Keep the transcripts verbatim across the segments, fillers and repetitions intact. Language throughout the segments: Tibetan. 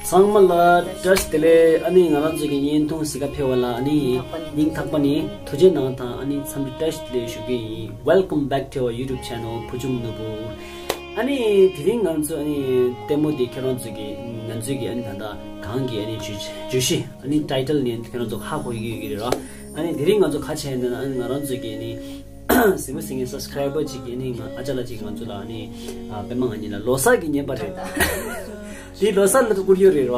ཚང་མ་ལ་བཀྲ་ཤིས་བདེ་ལེགས། ཨ་ནི་ང་རང་ཚོ་གི་བརྙན་ཐུང་གཟིགས་ག་ཕེབས་པ་ལ་ཨ་ནི་སྙིང་ཐག་པ་ནས་ཐུགས་རྗེ་གནང་དང་། ཨ་ནི་འཚམས་འདྲི་བཀྲ་ཤིས་བདེ་ལེགས་ཞུ་གི་ཡིན། Welcome back to our YouTube channel བུ་ཆུང་ནོར་བུ། ཨ་ནི་དེ་རིང་ང་ཚོ་ཨ་ནི་ལྟད་མོ་དེ་ཁྱེད་རང་ཚོ་གི་ང་ཚོའི་གི་ཨ་ནི་ད་ལྟ་གང་གི་ཨ་ནི་བརྗོད་བརྗོད་གཞི་ཨ་ནི་ཊའི་ཊལ་ནས་ཁྱེད་རང་ཚོ་ཧ་གོ་ཡི་ཡོད་ཀྱི་རེད་ར། ཨ་ནི་དེ་རིང་ང་ཚོ་ག་བྱས་ཡིན་ན་ཨ་ནི་ང་རང་ཚོ་གི་ཨ་ནི་གཟིགས་མོ་གཟིགས་མཁན་སབ་སི་ཀ་རའི་བར་གཅིག་གིས་ནི་ང་ཨ་ཅག་ལགས་གཅིག་ང་ཚོ་ལ་ནི་ཨ་པད་མ་ང་གཉིས་ལ་ལོ་གསར་གྱི་བརྙན་པར་རེད། དེ་ལོ་གསར་ལ་བསྐུར་རྒྱུ་རེད་ར།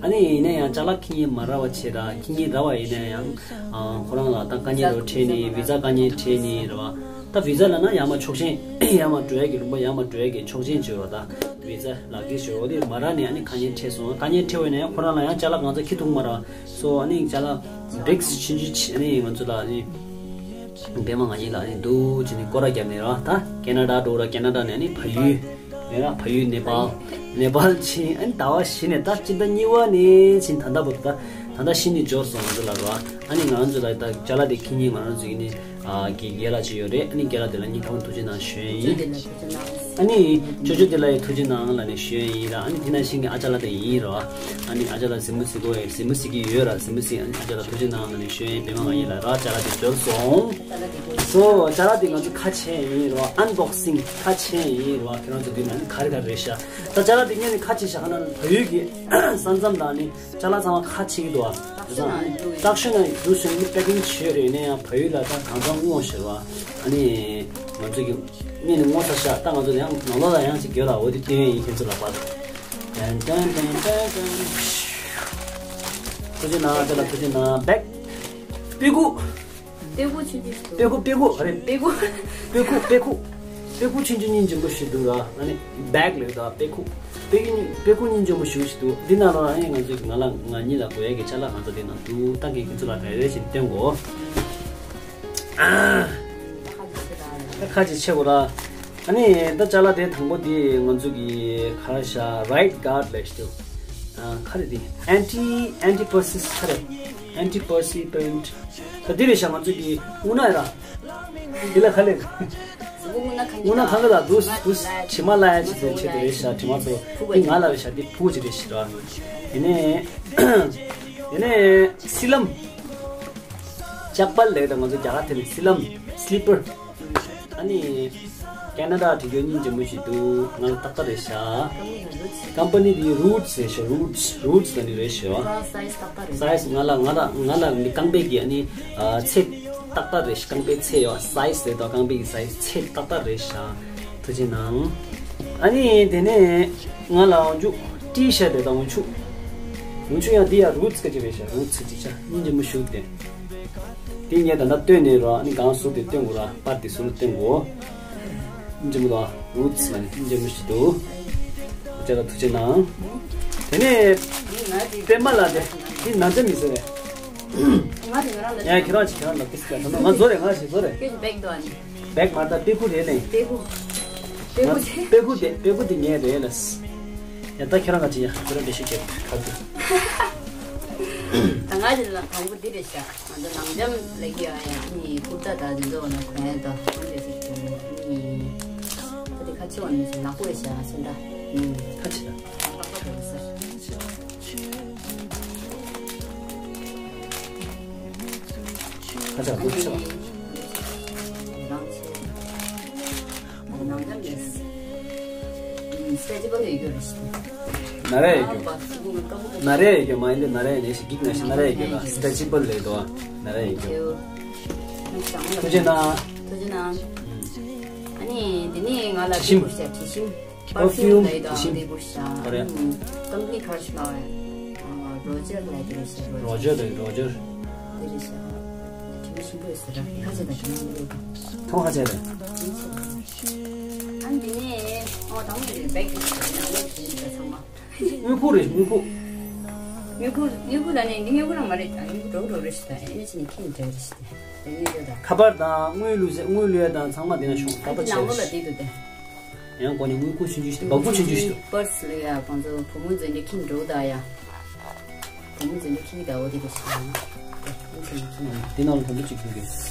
ཨ་ནི་ཡིན་ན་ཡང་ཅ་ལག་ཁྱི་ཉིན་མ་རག་པ་བྱས་ར། ཁྱི་ཉིན་རག་པ་ཡིན་ན་ཡང་ཨ་ཁོ་རང་ལ་ད་དཀའ་ངལ་རོ་འཕྲད་ནི་བི་ཛ་དཀའ་ངལ་འཕྲད་ནི་རེད་བ། ད་བི་ཛ་ལ་ན་ཡར་མར་ཆོག་མཆན་ཡར་མར་འགྲོ་ཡ་གི་ལུང་པ་ཡར་མར་འགྲོ་ཡ་གི་ཆོག་མཆན་བྱོས་ར། ད་བི་ཛ་ལག་འཁྱེར་བྱོས་ར། དེ་མ་རག་ནི་ཨ་ནི་དཀའ་ངལ་འཕྲད་སོང་། དཀའ་ངལ་འཕྲད་པ་ཡིན་ན་ཡང་ཁོ་རང་ལ་ཡང་ཅ་ལག་ང་ཚོ་ཁྱི་ཐུག་མ་ར། སོ་ཨ་ནི་ཅ་ལག་བི་རིག་སི་ཆུང་ཆུང་ཅིག་ཨ་ནི་ང་ཚོ་ལ་ཨ་ནི་པད་མ་ང་གཉིས་ལ་ཨ་ནི་འདུག་ཅེས་ནི་སྐོར་ར་བརྒྱབ་ནས་ར། ད་ཁེ་ན་ཌ་འགྲོ་ར། ཁེ་ན་ཌ་ནས་ཨ་ནི་ཕ་ཡུལ་ནས་ར། ཕ་ཡུལ་ནེ་པཱལ། ནེ་པཱལ་ཕྱིན། ཨ་ནི་ཟླ་བ་བཞི་ནས་ད་སྤྱི་ཟླ་གཉིས་པ་ནས་ཕྱིན་ད་ལྟ་བར་དུ་ད་ད་ལྟ་བཞི་ནས་འབྱོར་སོང་ང་ཚོ་ལ་ར། ཨ་ནི་ང་རང་ཚོ་ལ་ད་ཅ་ལག་དེ་ཁྱི་ཉིན་ང་རང་ཚོ་ཡིན་ནི་ཨ་གི་རྒན་ལགས་ཅིག་ཡོད་རེད། ཨ་ནི་རྒན་ལགས་དེ་ལ་སྙིང་ཐག་པ་ཐུགས་རྗེ་གནང་ཞུ་ཡ་ཡིན། ཨ་ནི་ཅོ་ཅོ་དེ་ལ་ཡང་ཐུགས་རྗེ་གནང་ལབ་ནས་ཞུ་ཡ་ཡིན་ར། ཨ་ནི་དེ་ནང་བཞིན་གྱི་ཨ་ཅག་ལགས་དེ་ཡིན་ར། ཨ་ནི་ཨ་ཅག་ལགས་གཟིགས་མོ་གཟིགས་གོ་ཡ་གཟིགས་མོ་གཟིགས་ཀྱི་ཡོད་ར། གཟིགས་མོ་གཟིགས། ཨ་ནི་ཨ་ཅག་ལགས་ཐུགས་རྗེ་གནང་ལབ་ནས་ཞུ་ཡ་ཡིན། པད་མ་ང་ཡིན་ལ་ར། ཅ་ལག་དེ་འབྱོར་སོང་། སོ་ཅ་ལག་དེ་ང་ཚོ་ཁ་ཕྱེ་ཡ་ཡིན་ར། ཨན་བོག་སིང་ཁ་ཕྱེ་ཡ་ཡིན་ར། ཁྱེད་རང་ཚོ་དེ་ནང་ག་རེ་ག་རེ་རེད་ཤག་ད་ཅ་ལག་དེ་ངས་ནི་ཁ་ཕྱེ་བཞག་ན་ཕ་ཡུལ་གྱི་ས་མཚམས་དང་ནི་ཅ་ལག་ཚང་མ་ཁ་ཕྱེ་གི་འདུག་ཨ། བརྟག་ཞིབ་ནང་འདུག་ཟེར་ནས་པེ་ཀིང་བྱས་རེད། ཡིན་ན་ཡང་ཕ་ཡུལ་ལ་ད་གང་ཚང་སྔོ་ཞེས་པ། ཨ་ནི་ང་ཚོ་གི་སྔོན་ནས་སྔོ་ས་ཤ། ད་ང་ཚོ་ཡང་ནང་ལོགས་ལ་ཡང་ཅིག་གྱོད་ལ་འོ་དེ་སྟོན་ཡིན། ཁྱེད་ཚོ་ལ་པར་ཏན་ཏན་ཏན་ཏན་ཏན། ཐུགས་རྗེ་གནང་། དེ་ལ་ཐུགས་རྗེ་གནང་། བེག་པེ་ཁུག་པེ་ཁུག་ཆུང་ཆུང་ཞིག་འདུག་པེ་ཁུག་པེ་ཁུག་ཨ་རེ། པེ་ཁུག་པེ་ཁུག་པེ་ཁུག་པེ་ཁུག་ཆུང་ཆུང་སྙིང་རྗེ་མོ་ཞིག་འདུག་ར། ཨ་ནི་བེག་ལབ་ད་པེ་ཁུག་པེ་ཁུག་པེ་ཁུག་སྙིང་རྗེ་མོ་ཞིག་ཞིག་འདུག་འདི་ནང་ལ་ཨ་ནི་ང་ཚོའི་ང་ལ་ང་གཉིས་ལ་དགོས་ཡ་གི་ཅ་ལག་ང་ཚོ་འདི་ནང་འདུག་ད་གིན་ཁྱེད་ཚོ་ལ་རེ་རེ་བཞིན་སྟོན་གོ། ད་ཁ་ཅིག་ཕྱེ་གོ་ར། ཨ་ནི་ད་ཅ་ལག་དེ་དང་པོ་དེ་ང་ཚོ་གི་ཁ་ཤ་རའིཊ་གཱཌ་ལབ་ཞིག་འདུག་ཨ་ཁ་རེ་དེ་ཨན་ཊི་ཨན་ཊི་པར་སི་ཁ་རེ། ཨན་ཊི་པར་སི་པེན་ཊི། ད་འདི་རེད་ཤག་ང་ཚོ་གི་དངུལ་ནག་ར། འདི་ལ་ཁ་ལེ། དངུལ་ནག་ཁང་གི་ལ་འདུག་འདུག་དྲི་མ་ལ་ཡ་ཆེ་ཆེ་དེ་རེད་ཤག་དྲི་མ་ཚོ་འདི་ང་ལ་རེད་ཤག་འདི་ཕྲུ་གུ་ཅིག་རེད་ཤག་ར། ཡིན་ནའི་ཡིན་ནའི་སི་ལམ། ཅག་པལ་ལབ་ད་ང་ཚོ་རྒྱ་གར་ཐད་ནས་སི་ལམ། སི་ལི་པར། ཨ་ནི་ཁེ་ན་ཌ་དེ་གྱོད་སྙིང་རྗེ་མོ་ཞིག་འདུག་ང་ལ་ཏག་ཏག་རེད་ཤག་ཀམ་པ་ནི་དེ་རུ་ཊི་སི་རེད་ཤག་རུ་ཊི་སི་རུ་ཊི་སི་ལ་ནི་རེད་ཤག་ང་ལ་ང་ལ་ང་ལ་ནི་རྐང་པའི་གི་ཨ་ནི་ཚད་ཏག་ཏག་རེད་ཤག་རྐང་པའི་ཚད་ཡོད་སའི་ཛི་རེད་དོ། རྐང་པའི་གི་སའི་ཛི་ཚད་ཏག་ཏག་རེད་ཤག་ཐུགས་རྗེ་གནང་། ཨ་ནི་དེ་ནས་ང་ལ་འོ་ཆུ་ཊི་ཤར་ཊི་རེད་དོ། འོ་ཆུ་འོ་ཆུ་ཡང་འདི་ཡང་རུ་ཊི་སི་སྐད་ཆ་རེད་ཤག་རུ་ཊི་སི་ཅིག་ཆ་སྙིང་རྗེ་མོ་ཞིག་དེ། དེ་ངས་ད་ལྟ་སྟོན་ནས་རོགས་ཨ་ནི་གང་ཟུར་དེ་སྟོན་དགོས་ར། པར་དེ་ཟུར་ལ་སྟོན་དགོས། སྙིང་རྗེ་མོ་དང་རུ་ཊི་སི་ལ་ནི་སྙིང་རྗེ་མོ་ཞིག་འདུག་ཁྱེད་ལ་ཐུགས་རྗེ་གནང་། དེ་ནས་པད་མ་ལགས་དེ་དེ་ནང་ཚན་མི་ཟེར་རེད། ང་དེ་ང་རང་ལ་ཡ་ཁྱེད་རང་ཅིག་ཁྱེད་རང་ལ་ཀིས་ཀ་ད་ང་ཚོ་རེད། ང་ཞིག་ཚོ་རེད། ཁྱོད་ཀྱི་བེག་འདུག་ཨ་ནི། བེག་མ་ད་པེ་ཁུ་རེད་ལེ། པེ་ཁུ། པེ་ཁུ་དེ། པེ་ཁུ་དེ་པེ་ཁུ་དེ་ངའི་རེད་ལ། ཡ་ད་ཁྱེད་རང་ག་ཅི་ཡ་ཁྱེད་རང་འདི་ཤིག་ཁྱེད་ཁ་དེ། ད་ང་ཅི་ལ་དང་པོ་འདི་རེད་ཤག་ང་ཚོ་ནང་འཇམ་ལས་ཀྱི་ཨ་ཡ་ནི་ཀུར་ཏ་དང་འདི་ཚོ་ནང་གོན་ཡ་དང་ཁོང་འདྲ་ཞིག་གྱོན་ནི། ད་དེ་ཁ་ཆེ་བ་ནི་ནག་པོ་རེད་ཤག་སེམས་ད། ཁ་ཆེ་ད། ཏག་ཏག་རེད་ཟེར། ཁ་ཆེ་ད་ཁ་ཆེ་ད། རང་ཆེ། ནང་ལ་མེད། སྟྲེ་ཅི་བལ་ཡོད་རྒྱུ་རེད་ཤག་ན་ར་ཡོད་རྒྱུ། ན་ར་ཡོད་རྒྱུ་མ་ཡིན་ཏེ་ན་ར་ཡོད་ནས་ཤིག་གིག་ན་ཤི་ན་ར་ཡོད་རྒྱུ་ལ་སྟྲེ་ཅི་བལ་ལས་དོ་ན་ར་ཡོད་རྒྱུ། ཐུགས་རྗེ་གནང་། ཐུགས་རྗེ་གནང་། ཨ་ནི་དེ་ནས་ང་ལ་དྲི་ཞིམ། དྲི་ཞིམ། པར་ཕིའུམ་དྲི་ཞིམ། དེ་གོ་ཤག་ཨ་རེ། ཀམ་པ་ནི་ཁ་ཤས་ལ་རོ་ཇར་ལ་དེ་རེད་ཤག་རོ་ཇར་རེད་རོ་ཇར། དེ་རེད་ཤག་དྲི་མ་ཞིམ་པོ་ཡོད་ཟེར་ར་ཁ་ཆེ་ད་དྲི་མ་མི་འདུག་ཐོང་ཁ་ཆེ་རེད། ཨ་འདི་ནས་ཨོ་དང་པོ་དེ་བེག་དེ་ནང་ལོགས་དེ་ཚང་མ། དངུལ་ཁུག་རེད་དངུལ་ཁུག་དངུལ་ཁུག་དངུལ་ཁུག་ལ་ནི་འདི་དངུལ་ཁུག་རང་མ་རེད། དངུལ་ཁུག་འགྲོ་འགྲོ་རེད་ཤི་ད་ཨེ་ནི་ཅི་ནི་ཁྱིམ་འདྲ་རེད་ཤི་ད་དེ་དངུལ་ཡོད་ད། ཁ་པར་དང་དངུལ་ལུས་ཚེ་དངུལ་ལུས་དང་ཚང་མ་འདི་ན་ཤོང་ཏག་ཏག་ཆེ་ནང་ལོགས་ལ་རེད། དེ་འདུག་དེ། ཡང་གོ་ནི་དངུལ་ཁུག་ཆུང་ཆུང་ཞིག་འབག་པོ་ཆུང་ཆུང་ཞིག་འདུག་པར་སི་ལ་ཡ་ཁོང་ཚོ་བུ་མོ་འཛིན་གྲྭ་ཁྱིམ་འགྲོ་ད་ཡ། བུ་མོ་འཛིན་གྲྭ་ཁྱིམ་ད་འོ་དེ་དེ་ཤི་ད། དེ་ནང་ལ་བུ་མོ་གཅིག་ཁྱིམ་གི།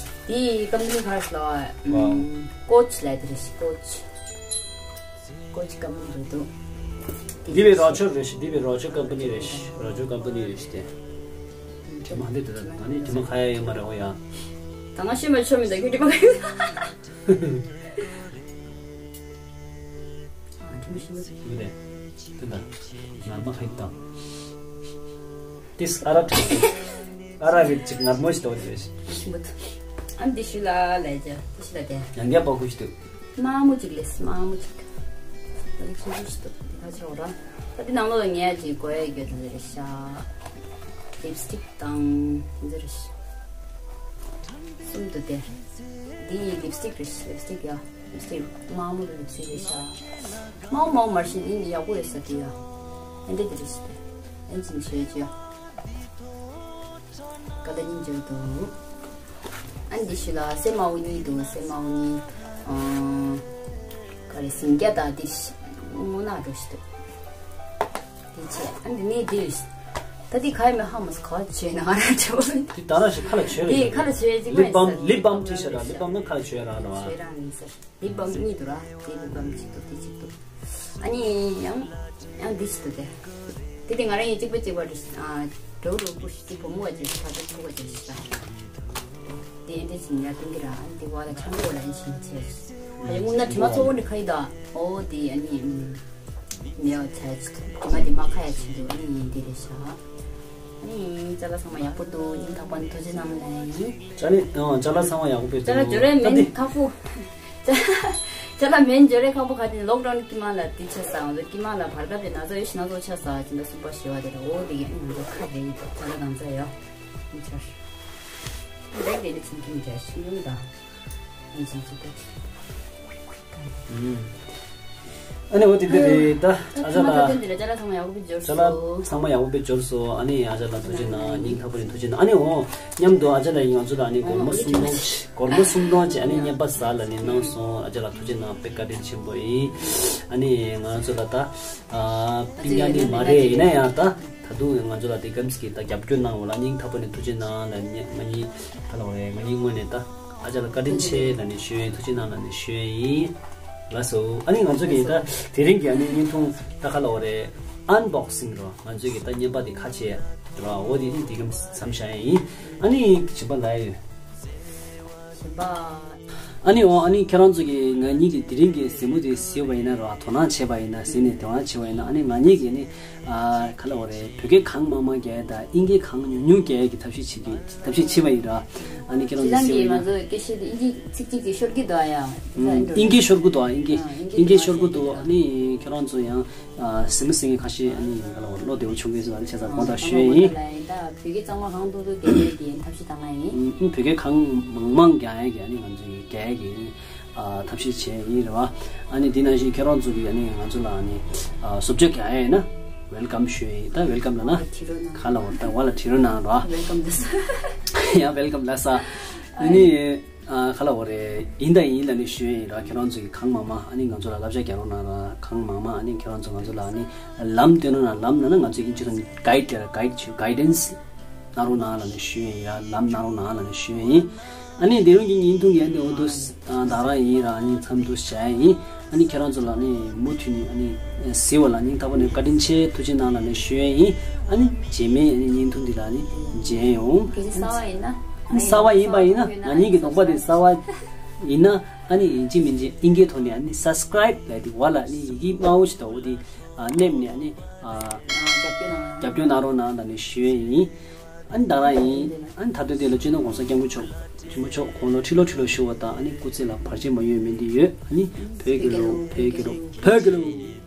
དེ་ཀམ་པ་ནི་ཁ་ཤས་ལ་ཀོ་ཆི་ལ་དེ་རེད་ཤི་ཀོ་ཆི། ཀོ་ཆི་ཀམ་པ་ནི་རེད་འདུག་འདི་བའི་རོ་ཆོ་རེད་ཤི། འདི་བའི་རོ་ཆོ་ཀམ་པ་ནི་རེད་ཤི། རོ་ཆོ་ཀམ་པ་ནི་རེད་ཤི་དེ། དྲི་མ་འདི་དེ་ད་ང་ནི་དྲི་མ་ཁ་ཡ་ཡོད་མ་རེད་འོ་ཡ། ད་ང་ཤི་མ་ཆོ་མི་ད་ཁྱོད་དྲི་མ་ཁ་ཡོད། ཨ་དྲི་མ་ཤི་མ་ཆོ། མི་དེ། དེ་ད། ང་མ་ཁ་ཡོད་དང་། ཏིས་ཨ་ར་ཏྲ། ཨ་ར་གི་ཅིག་ངར་མོ་ཞིག་ཏོ་རེ་ཞིག་མོ་ཏོ། ཨན་ཏི་ཤུ་ལ་ལ་ཇ་ཏི་ཤུ་ལ་ཏེ། ཡང་རྒྱ་པ་ཁུ་ཞིག་ཏུ། མ་མོ་ཅིག་ལེས་མ་མོ་ཅིག་ཏོ་རེ་ཆུ་ཞིག་ཏོ་ཏི་ཁ་ཆོ་ར། ད་ཏི་ནང་ལོ་ངས་ཅིག་གོ་ཡ་གྱོད་ཏི་རེ་ཤ། ལིབ་སི་ཊིག་དང་ཏི་རེ་ཤ། སུམ་ཏུ་ཏེ། འདི་ལིབ་སི་ཊིག་རེ་ཤ་ལིབ་སི་ཊིག་ཡ། ལིབ་སི་ཊིག་མ་མོ་ལིབ་སི་ཊིག་རེ་ཤ། མ་མོ་མ་མར་ཤི་ཨིན་ཡག་པོ་ཡོད་ས་ཏི་ཡ། ཨན་ཏི་ཏི་རེ་ཤ་ཏེ། ཨན་ཅིན་ཆོས་ཅི་ཡ། ཀ་ད་ཉིན་འཇོག་འདུག་ཨ་འདི་ཤི་ལ་སེ་མའུ་གཉིས་འདུག་སེ་མའུ་གཉིས། ཨ། ག་རེ་སིང་རྒྱ་དང་འདི་ཤི་སྔོ་ནག་འགྲོ་ཤི་འདུག་དེ་ཆེ་ཨ་འདི་ནི་འདི་ལ་ཤི། ད་འདི་ག་ཡི་མེ་ཧ་མ་སི་ག་བ་ཆེ་ན་ང་རང་ཆེ་བ་མེད། འདི་ད་ར་ཤི་ཁ་ལ་ཆོས་ར་འདི་ཡོད་ཁ་ལ་ཆོས་ཅིག་ལིབ་བམ་ལིབ་བམ་ཁྲི་ཤ་ར་ལིབ་བམ་ནི་ཁ་ལ་ཆོས་ར་ར་བ། ཆོས་རང་ཡིན་ས། ལིབ་བམ་གཉིས་འདུག་ར། དེ་ལིབ་བམ་གཅིག་འདུག་དེ་གཅིག་འདུག་ཨ་ནི་ཡང་ཡང་འདི་གཅིག་འདུག་དེ། དེ་དེ་ང་རང་ཡིན་གཅིག་པ་གཅིག་པ་རེད། ཨ། འགྲོ་རུ་པུ་ཤི་དེ་བུ་མོ་བ་ཅིག་ཕ་ཚོ་ཕུ་བ་ཅིག་ཤི་ད། དེ་འདྲ་ཅིག་ཉར་ཏུང་གི་ར། ཨ་ནི་དེ་བ་ལ་ཆང་བོ་ལ་ཡིན་ཕྱིན་ཆད། ཨ་ཡ་ངུ་ན་དྲི་མ་ཚོ་བོ་འདི་ཁ་ཡི་ད། ཨོ་དེ་ཨ་ནི། མེའོ་ཚ་ཅི་དྲི་མ་དེ་མ་ཁ་ཡ་ཆི་འདུག་ཨ་ནི་ཡིན་དེ་རེད་ཤག་ཨ་ནི་ཅ་ལག་ཚང་མ་ཡག་པོ་འདུག་སྙིང་ཐག་པ་ནས་ཐུགས་རྗེ་གནང་ལེ་ཡིན། ཅ་ལག་ཨ་ཅ་ལག་ཚང་མ་ཡག་པོ་འདུག་ཅ་ལག་འབྱོར་རེ་མིན་ཁག་པོ། ཅ་ལག་མིན་འབྱོར་རེ་ཁག་པོ་ག་དེ་ལོག་ཌའུན་དཀྱིལ་མ་ལ་དེ་ཆ་ས་ང་ཚོ་དཀྱིལ་མ་ལ་བར་སྐབས་དེ་ན་ཚ་ཡོད་ཤི་ན་ཚོ་ཆ་ས་ཅི་འདྲ་གསུམ་པ་ཞི་བ་དེ་ལ་འོ་དེ་གི་ང་ཚོ་ཁ་རེ་ཡིན་ཅ་ལག་གང་ཚ་ཡོད་མི་ཆར། འདི་འདི་ནི་ཚིམ་ཁྱིམ་འདྲ་ཤི་ཡོང་ད། ཨ་ནི་འོ་དེ་འདྲ་རེད་ད། ཨ་ཅག་ལགས། ཅ་ལག་ཚང་མ་ཡག་པོ་འབྱོར་སོང་། ཨ་ནི་ཨ་ཅག་ལགས་ཐུགས་རྗེ་གནང་། སྙིང་ཐག་པ་ནས་ཐུགས་རྗེ་གནང་། ཨ་ནི་འོ་མཉམ་དུ་ཨ་ཅག་ལགས་ང་ཚོ་ལ་ཨ་ནི་སྒོར་མོ་སུམ་སྟོང་ཅིག་སྒོར་མོ་སུམ་སྟོང་ཅིག་ཨ་ནི་རྔན་པ་ཟ་ལ་ནི་གནང་སོང་། ཨ་ཅག་ལགས་ཐུགས་རྗེ་གནང་། དཔེ་བཀའ་དྲིན་ཆེན་པོ་ཡིན། ཨ་ནི་ང་ཚོ་ལ་ད་ཨ་སྤུན་ཀྱག་ནི་མ་རེད། ཡིན་ན་ཡང་ད་ད་དུང་ང་ཚོ་ལ་དེ་གམ་ཞིག་གིས་ད་རྒྱབ་སྐྱོར་གནང་བ་ལ་སྙིང་ཐག་པ་ནས་ཐུགས་རྗེ་གནང་ལ་ནི་ང་གཉིས་ད་ལ་བ་རེད། ང་གཉིས་ངོས་ནས་ད། ཨ་ཅག་ལགས་བཀའ་དྲིན་ཆེ་ལབ་ནས་ཞུ་ཡིན། ཐུགས་རྗེ་གནང་ལབ་ནས་ཞུ་ཡིན། ལགས་སོ། ཨ་ནི་ང་ཚོ་གི་ད་དེ་རིང་གི་ཨ་ནི་བརྙན་ཐུང་ད་ག་ལབ་དགོས་རེད། ཨན་བོག་སིང་རོ། ང་ཚོ་གི་ད་རྔན་པ་དེ་ཁ་ཕྱེ་རོ། འོ་དེ་ནི་དེ་གམ་མཚམས་བཞག་ཡ་ཡིན། ཨ་ནི་བྱིས་པ་ལ་ཡོད། བྱིས་པ། ཨ་ནི་འོ་ཨ་ནི་ཁྱེད་རང་ཚོ་གི་ང་གཉིས་ཀྱི་དེ་རིང་གི་གཟིགས་མོ་དེ་གཟིགས་པ་ཡིན་ན་རོ། དོ་སྣང་བྱས་པ་ཡིན་ན་གཟིགས་ནས་དོ་སྣང་བྱས་པ་ཡིན་ན། ཨ་ནི་ང་གཉིས་ཀྱི་ནི། ཨ་ག་ལབ་དགོས་རེད། བོད་སྐད་གང་མང་མང་རྒྱག་ཡ་དང་དབྱིན་སྐད་གང་ཉུང་ཉུང་རྒྱག་ཡ་གི་ཐབས་ཤེས་བྱེད་ཀྱི་ཐབས་ཤེས་བྱེད་པ་ཡིན་ར། ཨ་ནི་ཁྱེད་རང་ཚོ་ཁྱེད་རང་གིས་ང་ཚོ་སྐད་བཤད་དེ་དབྱིན་ཇི་ཚིག་གཅིག་གཅིག་ཤོར་གྱི་འདུག་ཨ་ཡ། ཨ་དབྱིན་སྐད་ཤོར་གྱི་འདུག་ཨ་དབྱིན་སྐད་དབྱིན་སྐད་ཤོར་གྱི་འདུག་ཨ་ནི་ཁྱེད་རང་ཚོ་ཡང་ཨ་གཟིགས་མོ་གཟིགས་མཁན་ཁ་ཤས་ཨ་ནི་ག་ལབ་དགོས་རེད། བློ་བདེ་བོ་བྱུང་གི་འདུག་ཨ་ནི་བྱས་ཙང་དགོངས་དག་ཞུ་ཡ་ཡིན། ད་བོད་སྐད་གཙང་མ་གང་ཐུབ་ཐུབ་རྒྱག་ཡ་གི་ཐབས་ཤེས་བཏང་ཡ་ཡིན། ཨ་བོད་སྐད་གང་མང་མང་རྒྱག་ཡ་གི་ཨ་ནི་ང་ཚོ་གི་རྒྱག་ཡ་གི་ཨ་ཐབས་ཤེས་བྱས་ཡིན་རེད་བ། ཨ་ནི་དེ་ནང་བཞིན་ཁྱེད་རང་ཚོ་གིས་ཨ་ནི་ང་ཚོ་ལ་ཨ་ནི་ཨ་བཟོ་བཅོས་ག་ཡ་ཡིན་ན་ཝེལ་ཀམ་ཞུ་ཡིན། ད་ཝེལ་ཀམ་ལབ་ན་ཁ་ལ་འོ་ད་ཝ་ལ་བྲིས་རོགས་གནང་རོགས། ཝེལ་ཀམ་ལབ་ས། ཡང་ཝེལ་ཀམ་ལབ་ས། ཨ་ནི་ཨ་ཁ་ལ་འོ་རེད། ཡིན་ད་ཡིན་ལབ་ནས་ཞུ་ཡིན་ར། ཁྱེད་རང་ཚོ་གིས་གང་མང་མང་ཨ་ནི་ང་ཚོ་ལ་བསླབ་བྱ་རྒྱག་རོགས་གནང་ར། གང་མང་མང་ཨ་ནི་ཁྱེད་རང་ཚོ་ང་ཚོ་ལ་ཨ་ནི་ལམ་སྟོན་རོགས་གནང་། ལམ་ལབ་ན་ང་ཚོ་དབྱིན་ཇི་ཐོག་ནས་གའིཌ་ལབ་ར། གའིཌ་ཞུ་གའི་ཌེན་སི། གནང་རོགས་གནང་ལབ་ནས་ཞུ་ཡིན་ཡ། ལམ་གནང་རོགས་གནང་ལབ་ནས་ཞུ་ཡིན། ཨ་ནི་དེ་རིང་གི་བརྙན་ཐུང་གི་ཨ་ནི་འོ་དུ་ད་རང་ཡིན་ར། ཨ་ནི་མཚམས་འདི་བཞག་ཡ་ཡིན། ཨ་ནི་ཁྱེད་རང་ཚོ་ལ་ཨ་ནི་མུ་མཐུད་ནས་ཨ་ནི་གཟིགས་པ་ལ་སྙིང་ཐག་པ་ནས་བཀའ་དྲིན་ཆེ། ཐུགས་རྗེ་གནང་ལབ་ནས་ཞུ་ཡ་ཡིན། ཨ་ནི་རྗེས་མའི་ཨ་ནི་བརྙན་ཐུང་འདི་ལ་ཨ་ནི་མཇལ་ཡོང་། གལ་སྲིད་གསར་པ་ཡིན་ན། ཨ་ནི་གསར་པ་ཡིན་པ་ཡིན་ན། ང་གཉིས་ཀྱི་གདོང་པ་དེ་གསར་པ་ཡིན་ན། ཨ་ནི་ཡིན་གཅིག་མིན་གཅིག་དབྱིན་སྐད་ཐོག་ནས་ཨ་ནི་སབ་སི་ཀ་རབ་ལབ་དེ་ཝ་ལ་ཨ་ནི་ཡི་གེ་དམར་པོ་ཞིག་འདུག་འོ་དེ་ཨ་མནན་ནས་ཨ་ནི་ཨ་རྒྱབ་སྐྱོར་གནང་རོགས་གནང་ལབ་ནས་ཞུ་ཡ་ཡིན། ཨ་ནི་ད་རང་ཡིན། ཨ་ནི་ད་དུང་དེ་ལ་སྤྱི་ནོར་༸གོང་ས་༸སྐྱབས་མགོན་མཆོག་ཆེན་པོ་མཆོག་དགུང་ལོ་ཁྲི་ལོ་ཁྲི་ལོ་བཞུགས་པ་དང་། ཨ་ནི་སྐུ་ཚེ་ལ་བར་ཆད་མ་ཡོང་བའི་སྨོན་འདུན་ཡོད། ཨ་ནི་བོད་ཀྱི་ལུགས། བོད་ཀྱི་ལུགས། བོད་ཀྱི་ལུགས།